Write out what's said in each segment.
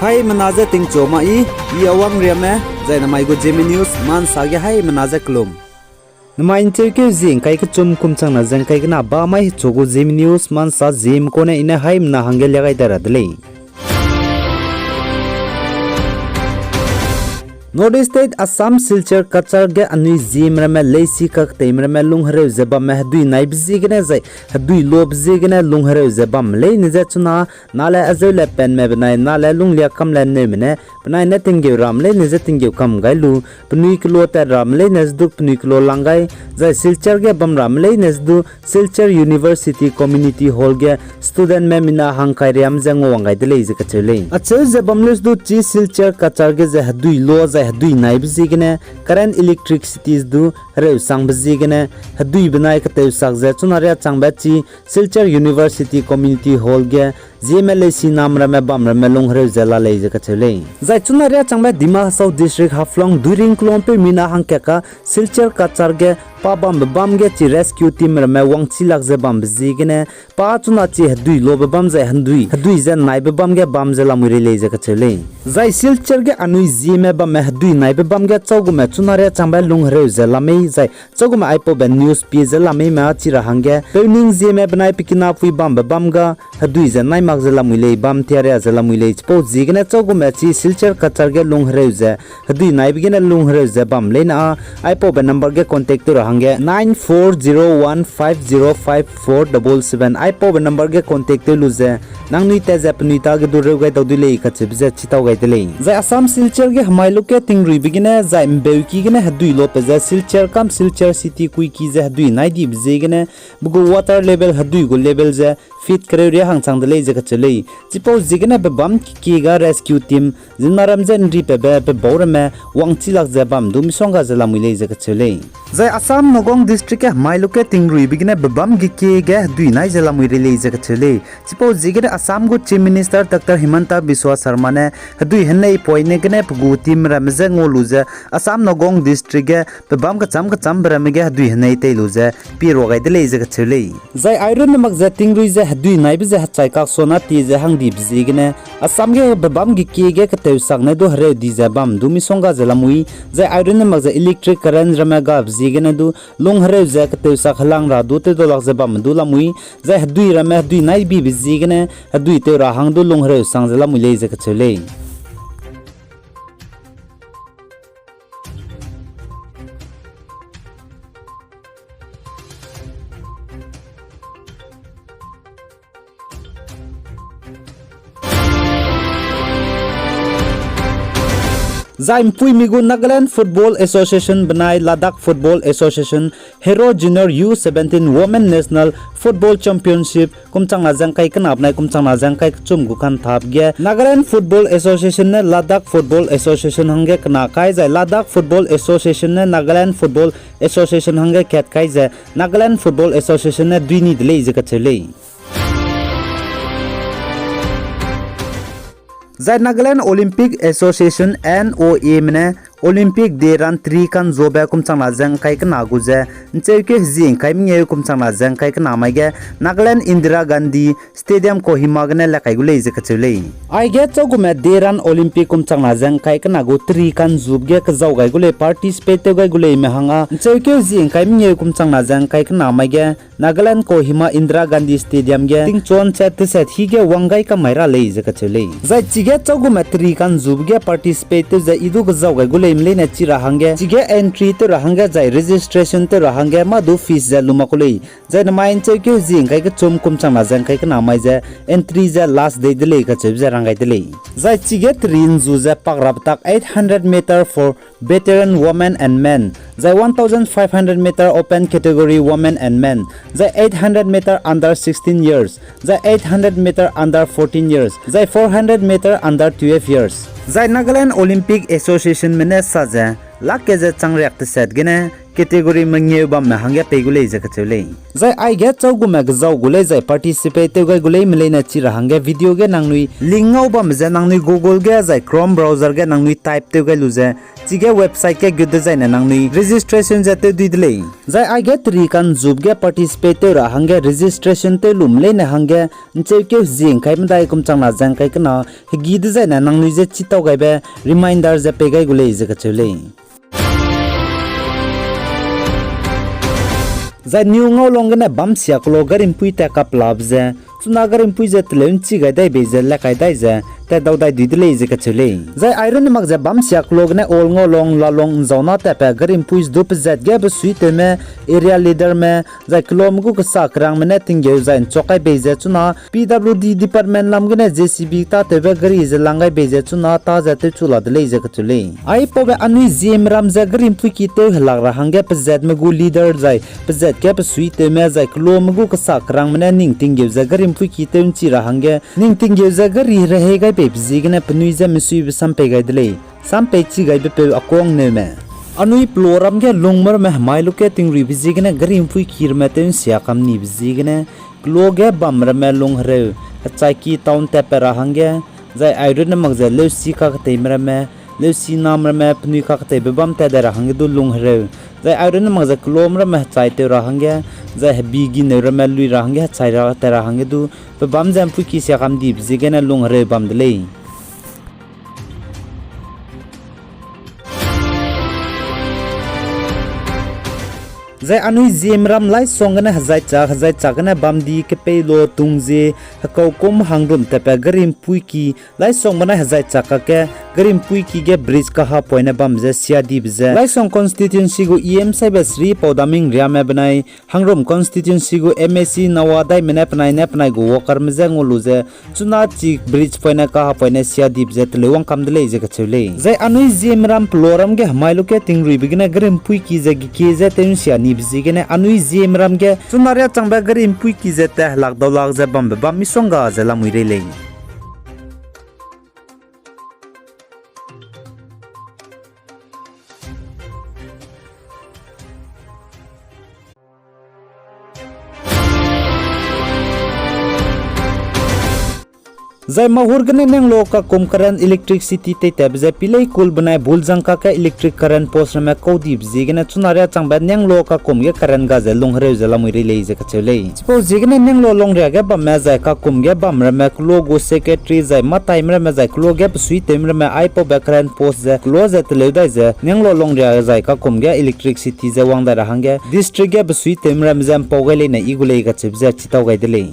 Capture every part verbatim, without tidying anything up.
Haimena je tingchu ma i, i Awang Riame, zai namai gu Zeme News ma nsa ge haimena je kelum. Namai ncheukeu zie ngkai kechum kum changna ze ngkai kena ba mai hechu gu Zeme News ma nsa Zeme kune i ne haimena hangge lia gai da ra de lei. North East State Assam Silchar Cachar ge anui Zeme ramme leisi kaketeime ramme lung hereu ze bamme hedui naibe ziegene zai hedui lobe ziegene lung hereu ze bamme leine je chuna nale azeu le penme benai nale lunglia kam le neume ne penai ne tinggeu ramme leine je tinggeu kam gai lu, penui kelo tat ramme leine ze du penui kelo lang gai, zai Silchar ge bam ramme leine ze du Silchar University Community Hall ge studentme mina hangkai riam ze nguawang gai de lei ze kacheu lei. Acheu ze bam lei ze du chi Silchar Cachar ge ze hedui lo zai hedui naibe ziegene current electricity ze du hereu sangbe ziegene hedui benai keteusak ze chuna riâ changbe chi Silchar University Community Hall ge Zeme leisi nam ramme bam ramme lung hereu ze la lei ze kacheu lei. Zai chuna riâ changbe Dima Hasao District Haflong Duiring Kelongpeu mina hangkat ka Silchar Cachar ge pa bambe bam ge chi rescue team ramme wangchi lak ze bambe ziegene pa chuna chi hedui lobe bam zai hedui, hedui ze naibe bam ge bam ze lamui rei lei ze kacheu lei. Zai Silchar ge anui Zeme bamme hedui naibe bam ge chau gume chuna riâ changbe lung hereu ze la mei zai chau gume aipaube news pie ze la mei ma chi ra hangge peu ning Zeme benai pe kinapui bambe bam ga hedui ze nai mak ze lamui lei bam tia riâ ze lamui lei chipau ziegene chau gume chi Silchar Cachar ge lung hereu ze hedui naibe gene lung hereu ze bam leine â aipaube number ge contact tew ra hangge nine four zero one five zero five four double seven aipaube number ge contact tew lu ze nangnui tat ze penui ta ge du reu gai dau dui lei kacheube ze chitau gai de lei. Zai Assam Silchar ge hemai luke tingruibe gene zai mbeuki gene hedui lope ze Silchar kam Silchar city kuiki ze hedui nai dibe ziegene pe gu water level hedui gu level ze feet kereu riâ hangchang de lei ze kacheu lei. Chipau ziegene pe bam kekie ga rescue team ziemna ram ze nripebe pe bau ramme wangchi lak ze bam du misongga ze lamui lei ze kacheu lei. Zai Assam Nagaon District ge hemai luke tingruibe gene pe bam kekie ge hedui nai ze lamui rei lei ze kacheu lei. Chipau ziegene Assam gu Chief Minister Doctor Himanta Biswa Sarma ne hedui henei poine gene pe gu team ramme je ngau lu ze Assam Nagaon District ge pe bam kecham kechambe ramme ge hedui henei tei lu ze pie rua gai de lei ze kacheu lei. Zai airunne mak ze tingrui ze hedui naibe ze hechai kak sona tie ze hangdibe ziegene Assam ge pe bam kekie ge keteusak ne du hereu di ze bam du misongga ze lamui, zai airunne mak ze electric current ramme gabe ziegene du lung hereu ze keteusak helang ra du tewdau lak ze bamme du lamui, zai hedui ramme hedui nai bibe ziegene hedui tew ra hang du lung hereu sang ze lamui lei ze kacheu lei. Zai mpuimi gu Nagaland Football Association benai Ladakh Football Association Hero Junior U seventeen Women National Football Championship kum changna ze ngkai kena benai kum changna ze ngkai kechum gu kanthap ge Nagaland Football Association ne Ladakh Football Association hangge kena kai zai Ladakh Football Association ne Nagaland Football Association hangge kat kai ze Nagaland Football Association ne duini de lei ze kacheu lei. Zai Nagaland Olympic Association, N O A me ne Olympic day run tri kanzobe kum changna ze ngkai kena gu ze ncheukeu hezie ngkai mengeu kum changna ze ngkai kena mai ge Nagaland Indira Gandhi Stadium Kohima gene le kai gu lei ze kacheu lei. Aige chau gume day run Olympic kum changna ze ngkai kena gu tri kanzube ge kezau gai gu lei participate tew gai gu leime hang â ncheukeu hezie ngkai mengeu kum changna ze ngkai kena mai ge Nagaland Kohima Indira Gandhi Stadium ge tingchuan chat teset hi ge wang gai kamai ra lei ze kacheu lei. Zai chige chau gume tri kanzube ge participate tew ze i du kezau gai gu leime leine chi ra hangge chige entry tew ra hangge zai registration tew ra hangge mâ du fees ze lu mak ku lei. Zai namai ncheukeu hezie ngkai kechum kum changna ze ngkai kena mai ze entry ze last day de lei kacheube ze rang gai de lei. Zai chige tri nzu ze pak rabe tak eight hundred meter for veteran women and men, zai one thousand five hundred meter open category women and men, zai eight hundred meter under sixteen years, zai eight hundred meter under fourteen years, zai four hundred meter under twelve years. Zai Nagaland Olympic Association me ne sa ze lak ke ze chang riak teset gene category mengeu bamme hangge pei gu lei ze kacheu lei. Zai aige châu gume kezau gu lei zai participate tew gai gu leime leine chi ra hangge video ge nangnui link ngau bamme ze nangnui Google ge zai Chrome browser ge nangnui type tew gai lu ze, chige website ge gut dezaine nangnui registration ze tew dui de lei. Zai aige teri kanzup ge participate tew ra hangge registration tew lume leine hangge ncheukeu hezie ngkai medai kum changna ze ngkai kena hegi dezaine nangnui je chitau gaibe reminder ze pei gai gu lei ze kacheu lei. Zai New Ngaulong gene bam sia kelo garimpui tat kaplabe ze, chuna garimpui ze teleu nchi gai dai bei ze lekai dai ze, tat dau dai dui de lei ze kacheu lei. Zai airunne mak ze bam sia kelo gene Old Ngaulong, Lalong nzauna tatpe garimpui ze du pezat ge besuitewme, area leaderme, zai kelome gu kesa kerangme ne tinggeu zai nchuak kai bei ze chuna P W D department lam gene J C B tâtewbe gari ze lang gai bei ze chuna tâ ze tewchu la de lei ze kacheu lei. Aipaube anui Zeme ram ze garimpui ki tew helak ra hangge pezatme gu leader zai pezat ge besuitewme zai kelome gu kesa kerangme ne ning tinggeu ze garimpui ki tew nchi ra hangge ning tinggeu ze gari rehei gai beibe ziegene penui je mesuibe sam pei gai de lei. Sam pei chi gaibepeu a kuang neume. Anui pelo ram ge lungme ramme hemai luke tingruibe ziegene garimpui ki ramme tew nsia kam nibe ziegene, kelo ge bam ramme lung hereu, hechaiki town tatpe ra hangge, zai airunne mak ze leusi kaketeime ramme, leusi name ramme penui kaketeibe bam tat dai ra hangge du lung hereu, zai airunne mak ze kelome ramme hechai tew ra hangge, zai hebi gineu ramme lui ra hangge hechai ra tat ra hangge du, pe bam ze mpui ki sia kam dibe ziegene lung hereu bam de lei. Zai anui Zeme ram Laisong gene hezai chak, hezai chak gene bam di Kepeilo, Tungzie, Hekaukum, Hangrum tatpe garimpui ki, Laisong benai hezai chak kakge garimpui ki ge bridge kahapoine bam ze sia dibe ze Laisong constituency gu E M saibe Sri Paudaming Riame benai Hangrum constituency gu M A C Nawa Daime ne penai ne penai gu workerme je ngau lu ze, chuna chi bridge poine kahapoine sia dibe ze teleu wang kam de lei ze kacheu lei. Zai anui Zeme ram pelo ram ge hemai luke tingruibe gene garimpui ki ze gekie ze tew nsia nibe ziegene anui Zeme ram ge chuna riâ changbe garimpui ki ze tat helak dau lak ze bambe bam misongga ze lamui rei lei. Zai Mahur gene Nianglo kakum current electricity teitatbe ze Pileikul benai Buljang kakge electric current post ramme kau dibe ziegene chuna riâ changbe Nianglo kakum ge current ga ze lung hereu ze lamui rei lei ze kacheu lei. Chipau ziegene Nianglo longria ge bamme zai kakum ge bam ramme kelo gu secretary zai mâtaime ramme zai kelo ge besuitewme ramme aipaube current post ze kelo ze teleu dai ze Nianglo longria zai kakum ge electricity ze wang dai ra hangge district ge besuitewme ramme ze mpau gai leine i gu lei kacheube ze chitau gai de lei.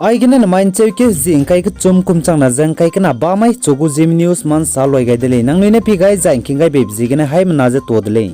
Aigene nemai ncheukeu hezie ngkai kechum kum changna ze ngkai kena bamai chu gu Zeme News ma nsa loi gai de lei. Nangnui ne pi gai zai ngking gai beibe ziegene haimena ze tuâ de lei.